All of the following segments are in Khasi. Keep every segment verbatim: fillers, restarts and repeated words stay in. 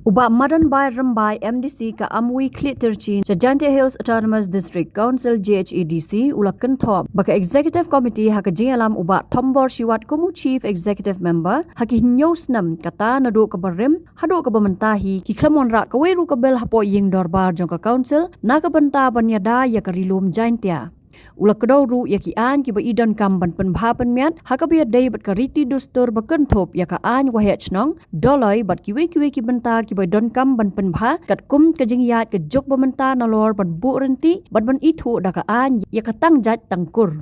U Bah Madan Bai Rymbai, M D C ka Amwi Khliehtyrshi sha Jaintia Hills Autonomous District Council, J H A D C, u la kynthoh ba ka Executive Committee ha ka jingïalam u Bah Thombor Shiwat kum u Chief Executive Member ha ki hynñiew snem, kata naduh kaba rim haduh kaba mynta hi, ki khlem wanrah kawei ruh ka bill hapoh ïing dorbar jong ka Council na ka bynta ban ïada ïa ka Ri Lum Jaintia. U la kdew ruh ïa ki aiñ kiba i donkam ban pynbha pynmiat ha kaba ïadei bad ka riti dustur ba kynthup ïa ka aiñ waheh shnong, doloi bad kiwei kiwei ki bynta kiba donkam ban pynbha, katkum ka jingïaid ka juk ba mynta nalor ban buh rynti bad ban ithuh da ka aiñ ïa ka tang jait tang kur.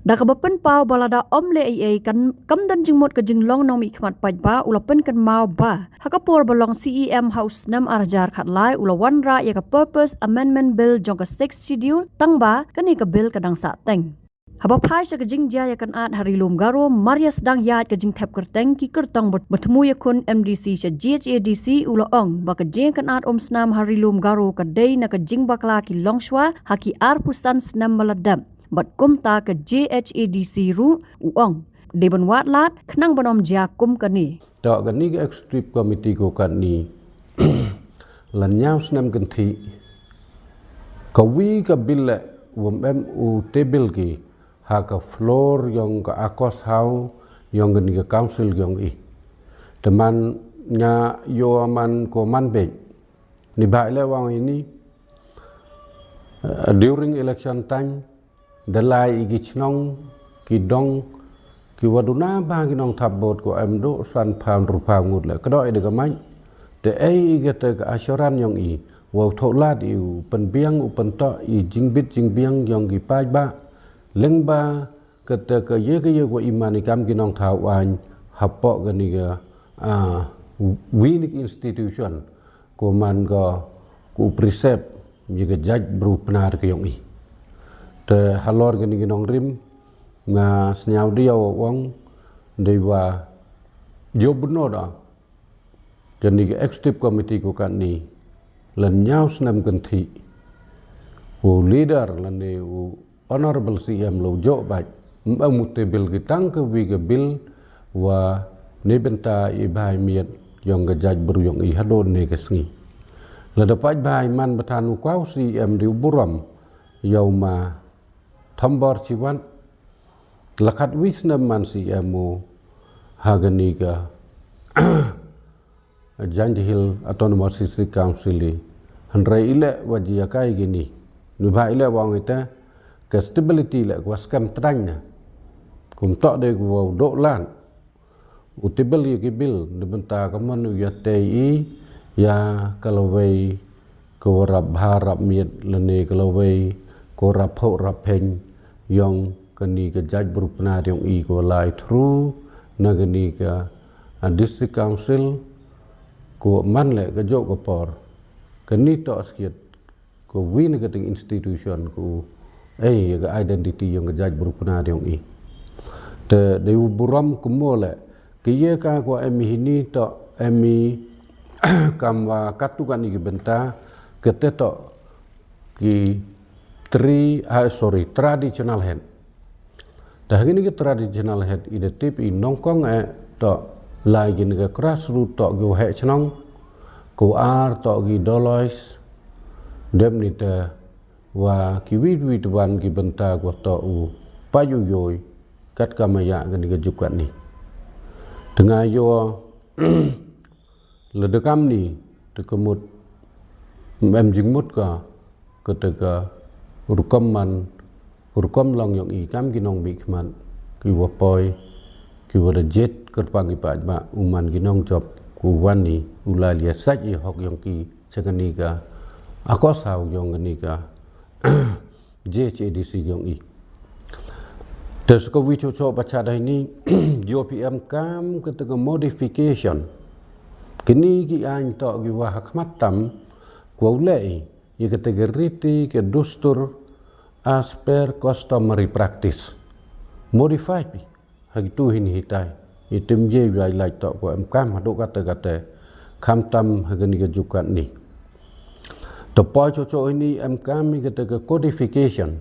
Da kaba pynpaw ba lada ym leh ei ei, kan kam don jingmut ka jinglong nongmihkhmat paidbah, u la pynkynmaw ba ha ka por ba long C E M ha u snem ar hajar khatlai, u la wanrah ïa ka Purpose Amendment Bill jong ka Sixth Schedule, tangba kane ka bill ka dang sahteng. Haba phai sha ka jingjia ïakynad ha Ri Lum Garo, mar ïa sdang ïaid ka jingthep kyrteng, ki kyrtong ba, ba thmu ïakhun M D C sha J H A D C, u la ong ba ka jingïakynad umsnam ha Ri Lum Garo ka dei na ka jingbakla ki longshuwa ha ki arphew san snem ba la dep. Bad kumta ka J H A D C ruh u ong dei ban wad lad khnang ban ym jia kum kane. To kane ka Executive Committee ko katne, la hynñiew snem kynthih, kawi ka bill leh wym em u table ki ha ka floor yong ka Akos House yong kane ka Council yong i. Te man nga ïoh man ko man beit. Neibhah i leh wang ini, eh, during election time, da lai i ki chnong, ki dong, ki wa duna ba ki nongthap vote ko em duh san phaw hynriew phaw ngut leh, kdoh i da ka mic. Te ei i kata ka assurance yong i, wa u thoh lad i u pynbiang u pyntoh i jingbit jingbiang yong ki paidbah. Lyngba kata ka ïa ka ïa ka wa i man i kam ki nongthaw aiñ hapoh kane ka, ah, wi na ki institution, ko man ka, ko u preserve ïa ka jaitbru Pnar ka yong i. Te halor kane ka nongrim, nga sngew dei ïa u ong, dei wa ïoh bynod da kane ka Executive Committee ko katne, la hynñiew snem kynthih, u leader lane u Honorable C M la u joh beit, ym em u table ki tang kawi ka bill wa neibynta i bha i miat yong ka jaitbru yong i haduh kane ka sngi. Lada peit bha i man ba than u kwah u C M dei u burom ïa u ma Thombor Shiwat, la khatwi snem man C M u ha kane ka Jaintia Hills Autonomous District Council i. Hynrei i leh wa jia kai kine. Neibhah i leh wa ong ita ka stability leh ka wa skhem tdang na. Kumta dei ka wa u doh lad u table ïa ki bill, neibynta ka mon u ïa tei i ïa ka lawei ka wa rap bha rap miat lane ka lawei ka wa rap phoh rap phein yong kane ka jaitbru Pnar yong i, ka wa lai through na kane ka, ah, District Council, ka wa man leh ka joh ka por. Kane toh skit ka wi na ka ting institution ka u, eh, ïa ka identity yong ka jaitbru Pnar yong i. Te dei u burom kumno leh, ka ïa ka ka wa em i hini toh em i kam wa katto katne ki bynta, kata toh ki tri, ah, sorry, traditional head. Te ha kine ki traditional head i da tip i nyngkong eh toh lai kine ki grassroot toh ki waheh chnong, ki wa ar toh ki dolois, dep ni te wa kiwi kiwi te wan ki bynta ka wa toh u pait u ïoi kat ka ma ïa kane ka juk katne. Te nga ïoh lada kam ni te ka mut, em jingmut ka, kata ka rukom man, rukom long yong i kam ki nongmihkhmat, ki wa poi, ki wa da jied kyrpang ki paidbah, u man ki nongjop, ka u wan ni u lai ïa sait ïa hok yong ki sha kane ka Akos House yong kane ka J H A D C yong i. Te sa ka wi choh choh ba cha dei ni, ïoh phi em kam kata ka modification. Kine ki aiñ toh ki wa ha khmat tam, ka wa u leh i ïa kata ka riti ka dustur as per customary practice. Modify phi ha kitu hini hitai. I tim ye wi ai lai toh ka wa em kam haduh kata kata. Kham tam ha kane ka juk katne. Te poi choh choh hini em kam i kata ka codification.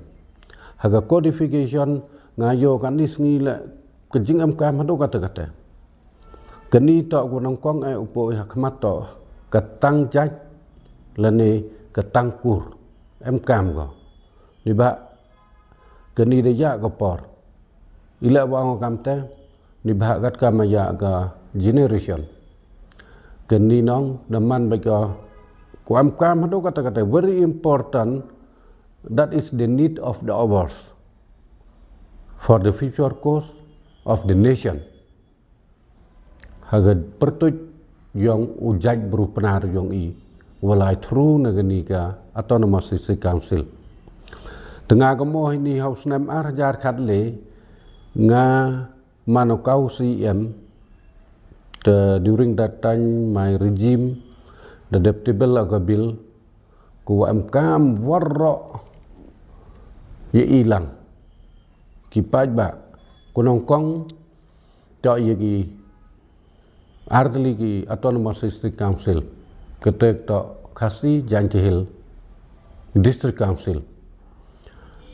Ha ka codification nga ïoh kane sngi leh ka jingem kam haduh kata kata. Kane toh ka nyngkong eh u poi ha khmat toh ka tang jait lane ka tang kur. Em kam ko. Ni ba kani da ya ka por. Ila ba ong kam te ni ba kat kam ya ka generation. Kani nong da man ba ko. Ko em kam hado kata kata very important. That is the need of the hours for the future course of the nation. Ha ka pyrtuit yong u jait bru Pnar yong i, walai through na kani ka Autonomous District Council. Te nga ka mo hini ha u snem ar hajar khatle nga man u ka u C M, te during that time my regime da dep table ka bill, ko wa em kam waroh ya i lang. Ki paid ba ko nongkong to ya ki artylli ki Autonomous District Council, kata to Khasi Jaintia Hills District Council.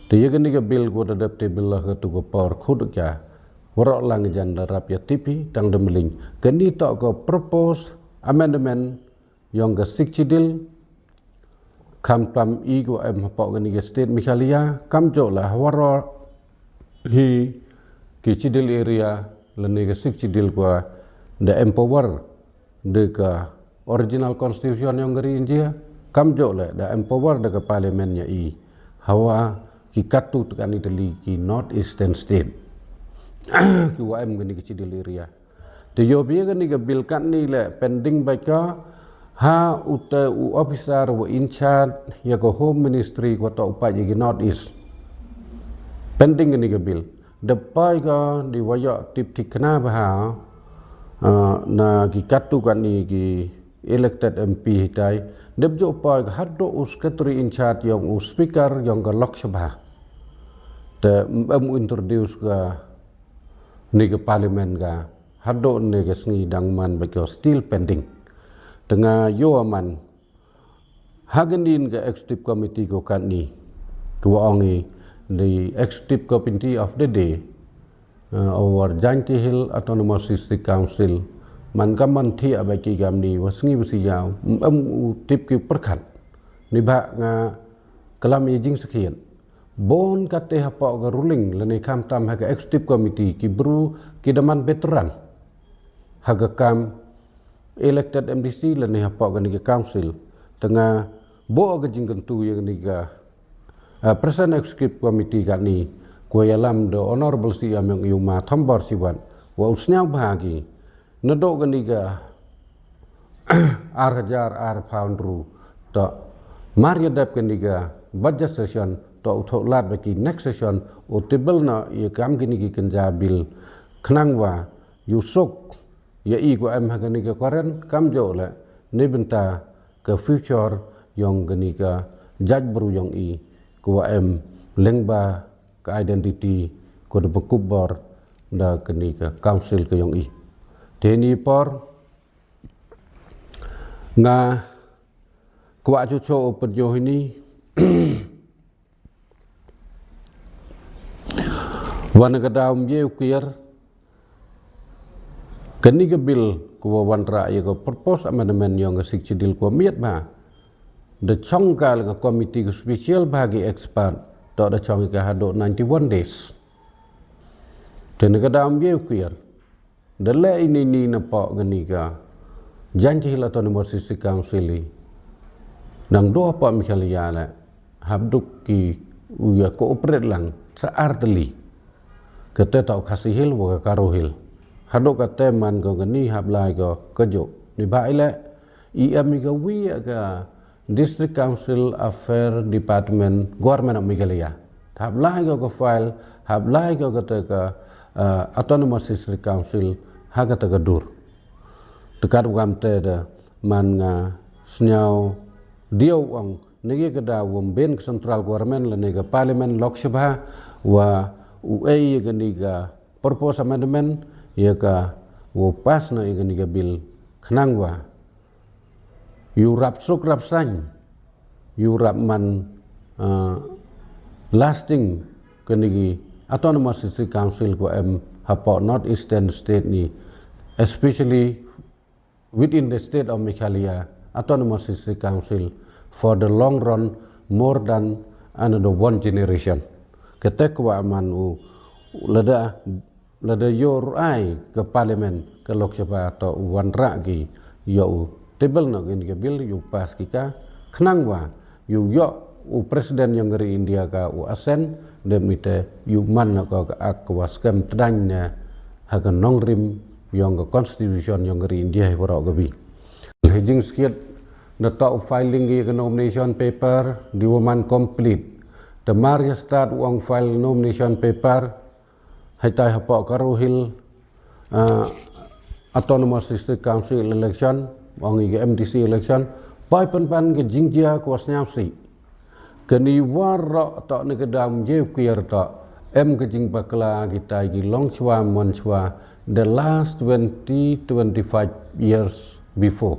Te ya kani ka bill ko da dep table ha katu ka por khut ka waroh lang jan da rap ya tipi tang da mling. Kani to ka proposed amendment yong ka Sixth Schedule, khamtam i ko em hapoh kani ka state Meghalaya, kamjooh la ha waroh hi ki Schedule area lane ka Sixth Schedule ko da empower da ka original constitution yong ka ri India, kamjooh la da empower da ka parliament ya i, hawa ki katu te kani tylli ki North Eastern state ki wa em kani ka Schedule area. Te yoh bia kani ka bill katni le pending ba ka ha u te u officer wa in charge ya ka Home Ministry ko to u paid ya ki North East. Pending kani ka bill. Da pai ka di wa yoh tip thikna ba ha, ah, na ki katu kani ki elected M P hitai. Dep jo pai ka hado u secretary in charge yong u speaker yong ka Lok Sabha. Te em u introduce kani ka parliament ka hado ne ka sngi dang man ba ko still pending. Te nga yoh man ha kani ka executive committee ko katni ko wa ong i the executive committee of the day, uh, over Jaintia Hills Autonomous District Council, man ka man thi a ba ki gamni wa sngi wa si yaw, em u tip ki perkhat. Ni ba nga kalam i jing sakhiat. Bon kate hapoh ka ruling lane khamtam ha ka executive committee ki bru ki da man veteran ha ka kam elected M D C lane hapoh kani ka council. Te nga bo ka jingkyntu ya kani ka, ah, present executive committee kani ko ya lam da Honorable C M yong i u ma Thombor Siwat wa u sniaw ba ki. Nadoh kani ka ar hajar ar phaw ynru to mar ya dep kani ka budget session to u thoh lad ba ki next session u table na ya kam kani ki kynja bill khnang wa yu suk ya i ko em ha kani ka karen kamjooh le ni bynta ka future yong kani ka jait bru yong i ko wa em lengba ka identity ko da ba kubor da kani ka council ka yong i. Te ni por nga kwah chucho u pynjoh ini. Wan ka daw mye u kier kani ka bill ko wa wan ra ya ka proposed amendment yong ka Sixth Schedule ko miet ba da chong ka la ka committee ko special ba ki expert to da chong ka hado ninety-one days. Te na ka daw mye u kier da le ini ni na po kani ka Jaintia Hills Autonomous District Council i dang do po Meghalaya le hap duk ki u ya cooperate lang sa artylli. Kate to Khasi Hills wa ka Garo Hills. Hado kate man ko kani hap lai ko kajo ni ba ile i em i ka wi ya ka District Council Affair Department, Government of Meghalaya. Hap lai ko ka file, hap lai ko kata ka, uh, Autonomous District Council ha kata ka dur. Te kat wa kam te da man nga sniaw diaw ong ne ka da wa mben ka central government lane ka parliament Lok Sabha wa u ei kani ka proposed amendment ya ka wa pass na ya kani ka bill khnang wa yu rap suk rap sain, yu rap man, uh, lasting kani ki Autonomous District Council ko em hapo North Eastern State ni, especially within the state of Meghalaya, Autonomous District Council for the long run, more than another one generation. Kata ka wa man u lada, lada ïoh ruh ai ka Parliament, ka Lok Sabha, to u wanrah ki ïoh u table noh kin ka bill, ïoh pass ki ka, khnang wa ïoh ïoh u President yong ka ri India ka u assent, dep mite ïoh man noh ka, ka ak wa skhem tdang ne ha ka nongrim yong ka Constitution yong ka ri India hi baroh ka bi. Hi jingskhiat na to u filing ki ka nomination paper, di wa man complete. Te mar ïa start u ong file nomination paper, haitai hapoh Garo Hills, ah, Autonomous District Council election, ong i ka M D C election, pai pynban ka jingjia ka wa sniawsih. Kani waroh to ne ka dam ye u kiar to, em ka jingbakla kitai ki long shwa mon shwa, the last twenty, twenty-five years before.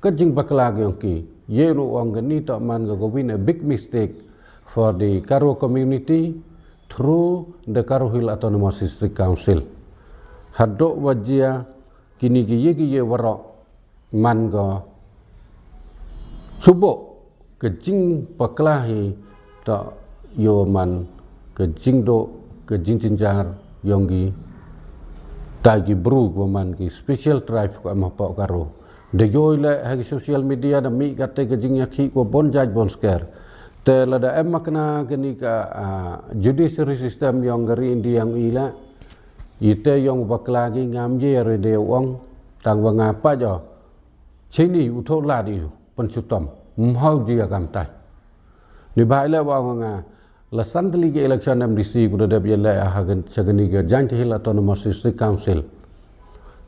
Ka jingbakla ki ong ki, ye ruh ong kani to man ka ka win a big mistake for the Garo community through the Garo Hill Autonomous District Council. Haduh wa jia kini ki ye ki ye waroh man ka suboh ka jingbakla hi to ïoh man ka jingdoh, ka jingjynjar yong kitai ki bru ka wa man ki special tribe ka em hapoh Garo. Da ïoh leh ha ki social media da mih kata ka jingïakhih ka wa bon jait bon sker. Te lada em makna kani ka, ah, judiciary system yong ka ri India yong i leh, ite yong bakla ki ngam ye re de ong, tang wa nga pa jo. Chini u tho la di u, pynsutom, mhau ji agam tai. Ni ba ile wa nga, la san tylli ki election M D C ku da dep ye leh ha ka, ha kani ka Jaintia Hills Autonomous District Council.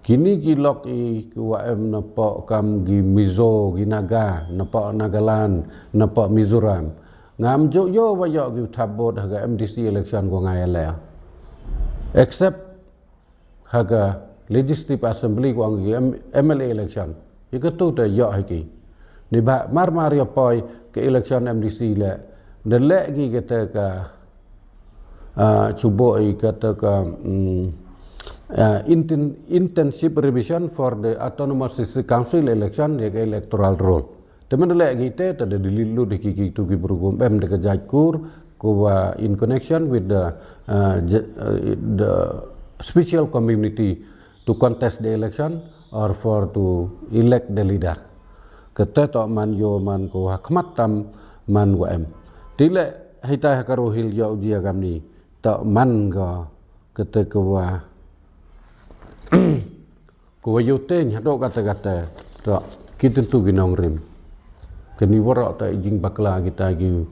Kini ki lok i ki wa em napoh kam ki Mizo, ki Naga, napoh Nagaland, napoh Mizoram. Ngam ju ïoh wa ïoh ki thap vote ha ka M D C election ku nga ye leh. Except ha ka Legislative Assembly ku ong ki M-, M L A election. Ïa ka tu te ïoh ha ki. Ni ba mar mar ïa poi ka election M D C leh. Da leh ki kata ka, ah, chubo i kata ka, mm, ah, inten-, intensive revision for the Autonomous District Council election, ïa ka electoral roll. Te man da leh ki te, te da delete lut ki, ki tu ki bru kum em da ka jait kur, ku wa in connection with the, uh, j-, uh, the special community to contest the election or for to elect the leader. Kata to man ïoh man ku ha khmat tam man wa em. Te leh haitai ha Garo Hills ïoh ji agam ni, to man ka kata ka wa Ku wa ïoh teng haduh kata kata, to, ki tentu ki nongrim. Kani waroh to i jingbakla kita ki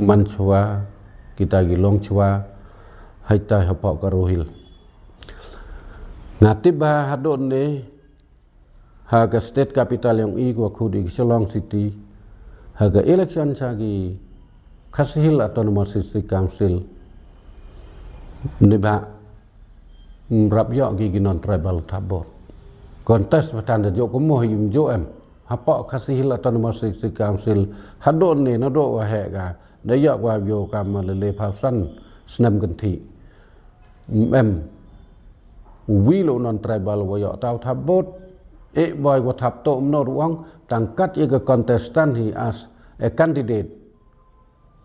man chwa, kita ki long chwa, haitai hapoh Garo Hills. Nga tip ba haduh ne, ha ka state capital yong i ku wa khut i ki Shillong City, ha ka election sha ki Khasi Hills Autonomous District Council, ne ba, mm, rap ïoh ki ki non tribal thap vote. Contest ba tan da jok kumo hi um jok em. Hapoh Khasi Hills Autonomous District Council, haduh ne naduh wa heh ka, da ïoh wa ïoh ka ma lele phaw san snem kynthih. Mm, em. Wi lo non tribal wa ïoh taw thap vote, e boi wa thap to um no ruang, tang kat ïa ka contestant hi as a candidate.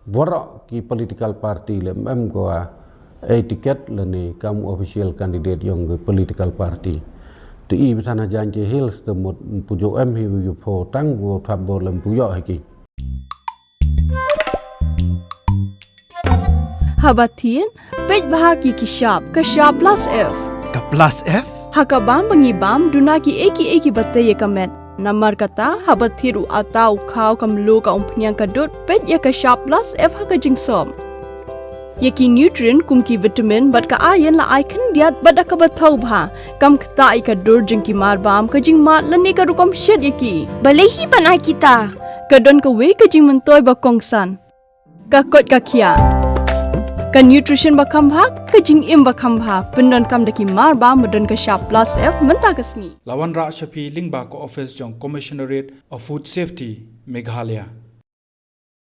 Waroh ki political party le em ko a, eh, ticket lane kam official candidate yong ki political party. Te i ba than ha Jaintia Hills te mut pujo em hi yu pho tang ko thap bor lem pujo ha ki. Haba thied, peit bha ki ki shap, ka shap plus F. Ka plus F? Ha ka bam ba ngi bam, duna ki ei ki ei ki ba tei ïa ka met. Namar kata, haba thied u ata u khaw ka mluh ka umphniang ka dud, peit ïa ka shap plus F ha ka jingsop. Ïa ki nutrient kum ki vitamin bad ka iron la ai khyndiat bad da kaba thaw bha. Kam ktah ïa ka dur jong ki marbam, ka jingmad lane ka rukom shet ïa ki. Balei hi ban ai kita? Ka don kawei ka jingmyntoi ba kongsan. Ka koit ka khiah. Ka nutrition ba kham bha, ka jingim ba kham bha. Pyndonkam da ki marbam ba don ka shap plus F mynta ka sngi. La wanrah sha phi lyngba ka office jong Commissionerate of Food Safety, Meghalaya.